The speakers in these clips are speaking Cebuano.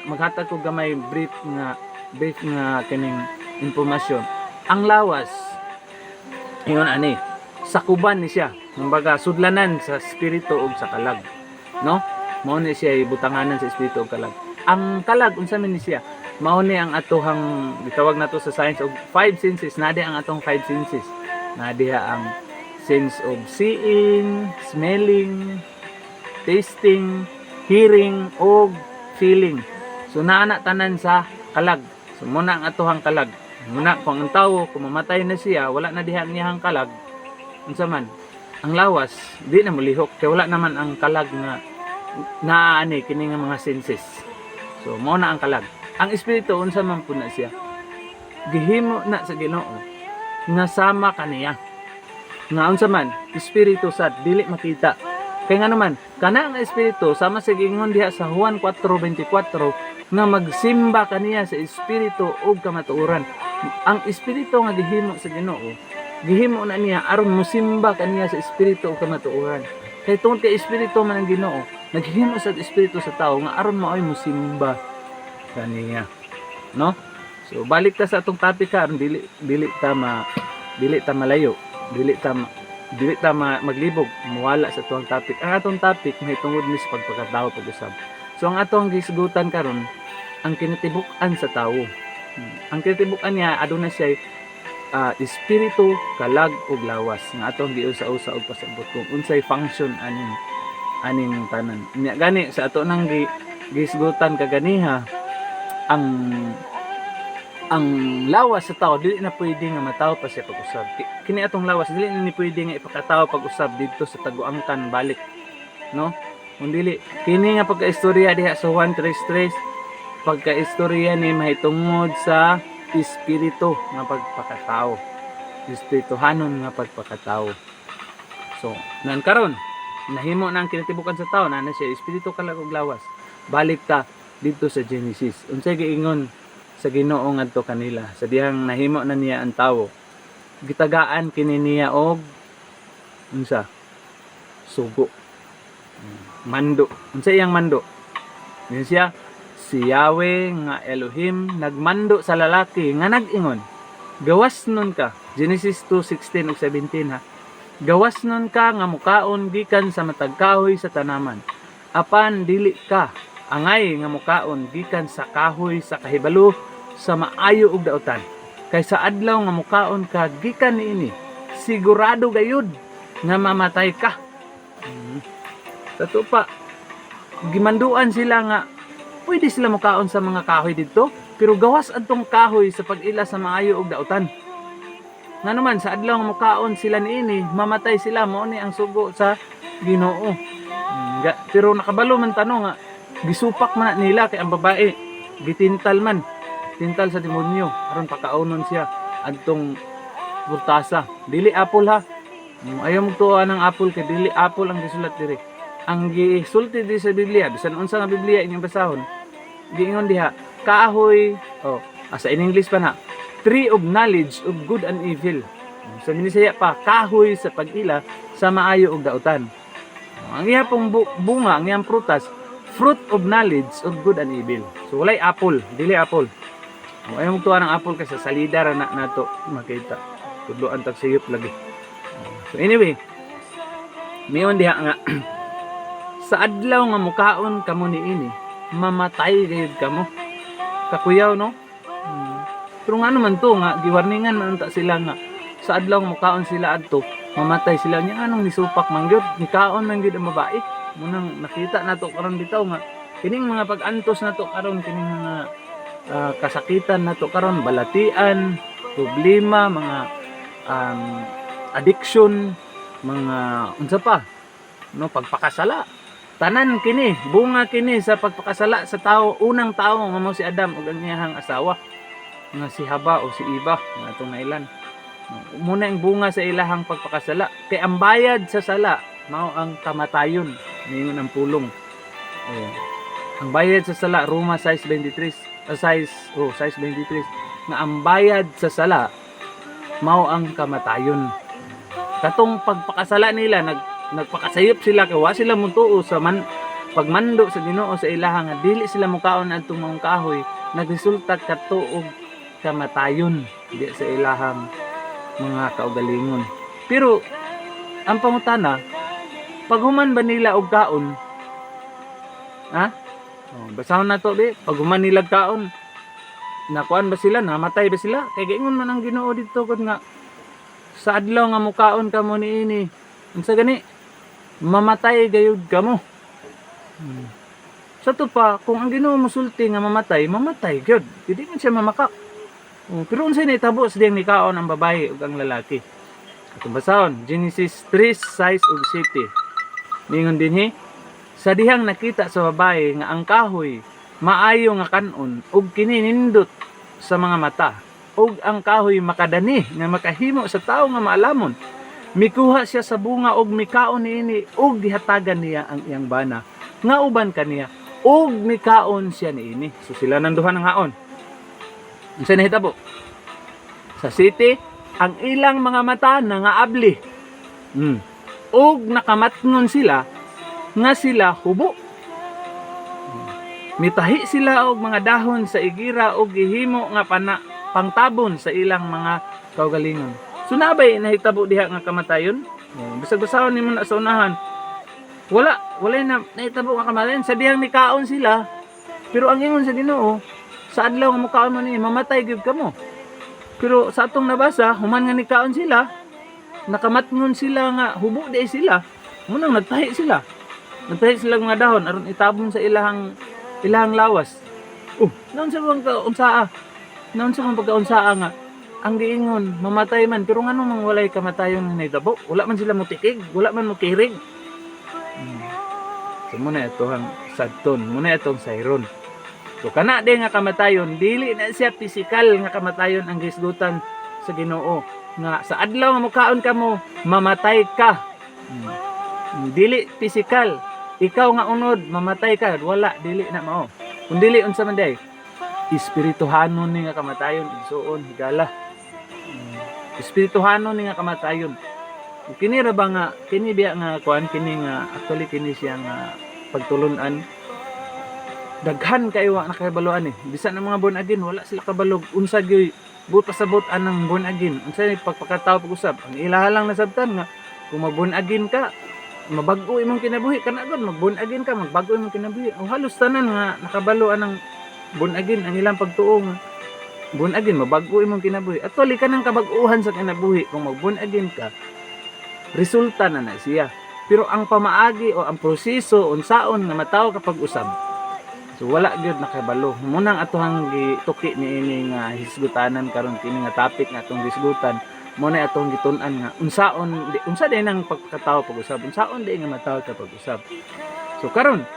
Maghatag ko gamay brief nga kining impormasyon. Ang lawas ingon ani, sakuban ni siya, kumbaga sudlanan sa espiritu ug sa kalag, no? Mao ni siya butanganan sa espiritu ug kalag. Ang kalag, unsa man ni siya? Mao ni ang atohang gitawag nato sa science og five senses. Naa ang atong five senses, naa diha ang sense of seeing, smelling, tasting, hearing ug feeling. So naa na tanan sa kalag. So muna ang atohang kalag. Muna kung ang tawo, kung mamatay na siya, wala na diha ang iyahang kalag. Unsa man ang lawas? Di na molihok kay wala naman ang kalag nga naa ani kini nga mga senses. So mao na ang kalag. Ang espiritu, unsa man pud na siya? Gihimo na sa Ginoo nga sama kaniya, nga unsa man, espiritu sad, dili makita. Kay nga naman kana ang espiritu, sama sa giingon diha sa Juan 4:24 nga magsimba kaniya sa espiritu ug kamatuoran. Ang espiritu nga gihimo sa Ginoo, gihimo na niya aron mosimba kaniya sa espiritu ug kamatuoran. Kay tungod kay espiritu man ang Ginoo, naghimo sa espiritu sa tao nga aron maoy mosimba kaniya, no? So balik ta sa atong topic karon, dili ta malayo, dili ta maglibog, muwala sa atong topic. Ang atong topic mahitungod ni sa pagpakatao pag-usab. So ang atong gisgutan karon, ang kinatibuk-an sa tawo. Ang kinatibuk-an niya, aduna siya espiritu, kalag ug lawas nga atong giusa-usa og pasabot kung unsay function aning tanan. Nya gani sa ato nang gisgutan kaganiha, ang lawas sa tao dili na pwede nga matawo pa siya pag-usab. Kini atong lawas, dili na ni pwede nga ipakatawo pag-usab didto sa taguangkan balik, no? Kung dili kini nga pagkaistorya diha sa 1:3, pagkaistorya ni mahitungod sa espiritu nga pagpakatao, espirituhanon nga pagpakatao. So nan karon nahimo na ang kinatibukan sa tao na na siya espiritu, kalag ug lawas. Balik ta didto sa Genesis. Unsay giingon sa Ginoo ngadto kanila sa dihang nahimo na niya ang tawo? Gitagaan kini niya og unsa? Sugo, mando. Unsa iyang mando? Yun siya, si Yahweh nga Elohim nagmando sa lalaki nga nag-ingon, "Gawas nun ka." Genesis 2:16 ug 17 ha. "Gawas nun ka nga mukaon gikan sa matag kahoy sa tanaman. Apan dili ka angay nga mukaon gikan sa kahoy sa kahibalo sa maayo ug dautan. Kay sa adlaw nga mukaon ka gikan niini, sigurado gayud nga mamatay ka." Tato pa, gimanduan sila nga pwede sila mukaon sa mga kahoy didto, pero gawas adtong kahoy sa pag-ila sa maayo ug dautan. Nga naman sa adlaw nga mukaon sila niini, mamatay sila. Mao ni ang sugo sa Ginoo. Pero nakabalo man tano nga gisupak man na nila, kay ang babae gitintal man, tintal sa demonyo aron pakaonon siya adtong purtasa. Dili apple ha. Ayaw mo tuwa ng apple kay dili apple ang gisulat diri. Ang gisulti diri sa Biblia, bisan unsa nga Biblia inyong basahon, giingon diha kahoy, oh, sa in English pa na, tree of knowledge of good and evil. Sa Binisaya pa, kahoy sa pag-ila sa maayo ug dautan. Ang iya pong bunga, ang iyang prutas, fruit of knowledge of good and evil. So walay apple, dili apple. O, ayaw mo tuwa ng apple kasi sa salida ra na nato makita. Tudloan tag sayop lagi. So anyway, miingon diha nga sa adlaw nga mukaon kamo niini, mamatay gayud kamo. Kakuyaw, no? Pero nga naman to nga giwarningan man unta sila nga sa adlaw nga mukaon sila adto, mamatay sila, nya anong nisupak man gyud, nikaon man gyud ang babae. Munang nakita nato karon bitaw nga kining mga pag-antos nato karon, kining mga kasakitan nato karon, balatian, problema, mga addiction, mga unsa pa, no, pagpakasala. Tanan kini, bunga kini sa pagpakasala sa tao, unang tao nga mao si Adam ug ang iyang asawa nga si Haba o si Iba nga atong nailan. No, muna ang bunga sa ilahang pagpakasala. Kay ang bayad sa sala mao ang kamatayon, ningon ang pulong. Oh. Ang bayad sa sala, Roma 6:23, 6, oh, 6:23 nga ang bayad sa sala mao ang kamatayon. Katong pagpakasala nila, nagpakasayop sila kay wa sila motuo sa man Pagmando sa Ginoo sa ilaha nga dili sila mukaon adtong maong kahoy, nagresulta kadto og kamatayon di sa ilahang mga kaugalingon. Pero ang pangutana, paghuman ba nila og kaon? Ha? Oh, basahon na to be. Paghuman nila og kaon, nakuan ba sila? Namatay ba sila? Kay giingon man ang Ginoo didto gud nga sa adlaw nga mukaon kamo niini, unsa gani? Mamatay gayud kamo. Sa to pa, kung ang Ginoo mosulti nga mamatay, mamatay gyud. Dili man siya mamakak. Oh, pero unsay nahitabo sa diyang nikaon ang babae ug ang lalaki? Atong basahon, Genesis 3:6 ug 7. Ningon dinhi, "Sa dihang nakita sa babae nga ang kahoy maayo nga kanon ug kini nindot sa mga mata ug ang kahoy makadani nga makahimo sa tawo nga maalamon, mikuha siya sa bunga ug mikaon niini ug gihatagan niya ang iyang bana nga uban kaniya ug mikaon siya niini." So sila nang duha nanghaon. Unsa nahitabo? Sa 7, ang ilang mga mata nangaabli. Ug nakamatngon sila nga sila hubo. Mitahi sila og mga dahon sa igira og gihimo nga pana pangtabon sa ilang mga kaugalingon. So naa bay nahitabo diha nga kamatayon? Oh, bisag basahon nimo na sa unahan. Wala, wala na nahitabo nga kamatayon sa dihang nikaon sila. Pero ang ingon sa Ginoo, sa adlaw nga mukaon mo ni, mamatay gyud kamo. Pero sa atong nabasa, human nga nikaon sila, nakamatngon sila nga hubo di sila. Munang nagtahi sila. Nagtahi sila og mga dahon aron itabon sa ilahang lawas. Oh, naon sa bang kaunsaa? Naon sa bang pagkaunsaa nga ang giingon mamatay man, pero ngano mang walay kamatayon nga nahitabo? Wala man sila motikig, wala man mokirig. So muna ito ang sadton, muna itong sayron. So kana di nga kamatayon, dili na siya pisikal nga kamatayon ang gisgutan sa Ginoo nga sa adlaw nga mukaon kamo, mamatay ka. Dili pisikal. Ikaw nga unod, mamatay ka. Wala, dili na mao. Kung dili, unsa man day? Espirituhanon ni nga kamatayon, igsuon, higala. Espirituhanon ni nga kamatayon. Kini ra ba nga kini biya nga kuan kini nga actually kini siya nga pagtulunan, daghan kayo wa nakabaluan eh. Bisan ang mga born again, wala sila kabalog unsa gyud buot pasabot anang born again, unsa ni pagpakatawo pag-usab. Ang ilaha lang nasabtan nga kung mag-born again ka, mabag-o imong kinabuhi. Kana gud, mag-born again ka, magbago imong kinabuhi. O halos tanan nga nakabalo anang born again, ang ilang pagtuo nga born again, mabag-o imong kinabuhi. Actually, kanang kabag-uhan sa kinabuhi kung mag-born again ka, resulta na na siya. Pero ang pamaagi o ang proseso unsaon nga matawo ka pag-usab, so wala gyud nakabalo. Munang atohang gituki niini nga hisgutanan karon, kini nga topic nga atong hisgutan, mo na atong gitun-an nga unsaon di, unsa din ang pagkatawo pag-usab, unsaon di nga matawo ka pag-usab. So karon,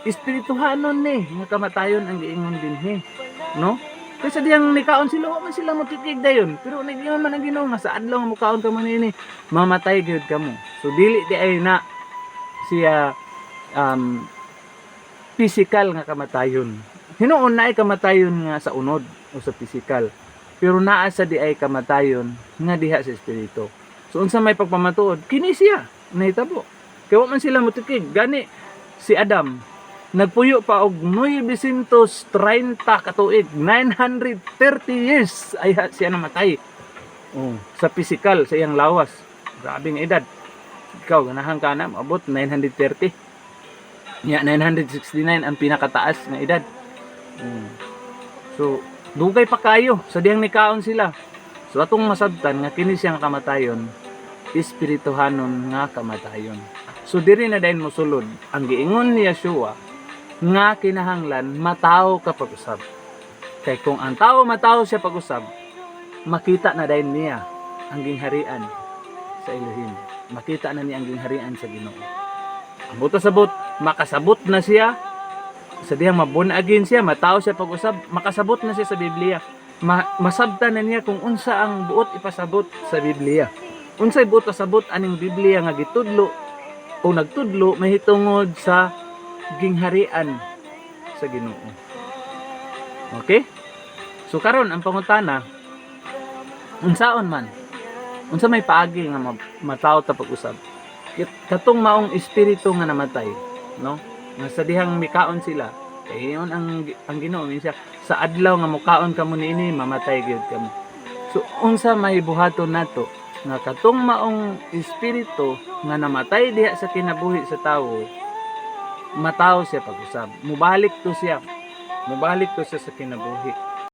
espirituhanon ni nga kamatayon ang giingon dinhi, no? Kaysa diyang nikaon sila, wa man sila motikig dayon. Pero nag-ingon man ang Ginoo nga sa adlaw nga mukaon kamo niini, mamatay gyud kamo. So dili di ay na siya physical nga kamatayon. Hinuon na ay kamatayon nga sa unod o sa physical. Pero naa sa di ay kamatayon nga diha sa espiritu. So unsa may pagpamatuod? Kini siya nahitabo. Kay wa man sila motikig. Gani si Adam nagpuyo pa og 930 ka tuig, 930 years ay siya namatay. Oh, sa physical, sa iyang lawas. Grabe nga edad. Ikaw, ganahan ka na maabot 930? Ya, 969 ang pinakataas nga edad. So, dugay pa kayo sa diyang nikaon sila. So atong masabtan nga kini siyang kamatayon, espirituhanon nga kamatayon. So diri na dayon mosulod ang giingon ni Yeshua nga kinahanglan matawo ka pag-usab. Kay kung ang tao matawo siya pag-usab, makita na dayon niya ang gingharian sa Elohim. Makita na niya ang gingharian sa Ginoo. Ang buot sabot, makasabot na siya sa diyang ma-born again siya, matawo siya pag-usab, makasabot na siya sa Biblia. Masabtan na niya kung unsa ang buot ipasabot sa Biblia. Unsay buot pasabot aning Biblia nga gitudlo o nagtudlo mahitungod sa gingharian sa Ginoo. Okay? So karon ang pangutana, unsaon man? Unsa may paagi nga matawo ta pag-usab? Katong maong espiritu nga namatay, no? Nga sa dihang mikaon sila, kay ingon ang Ginoo siya sa adlaw nga mukaon kamo niini, mamatay gyud kamo. So unsa may buhaton nato nga katong maong espiritu nga namatay diha sa kinabuhi sa tawo, matawo siya pag-usab? Mubalik to siya sa kinabuhi.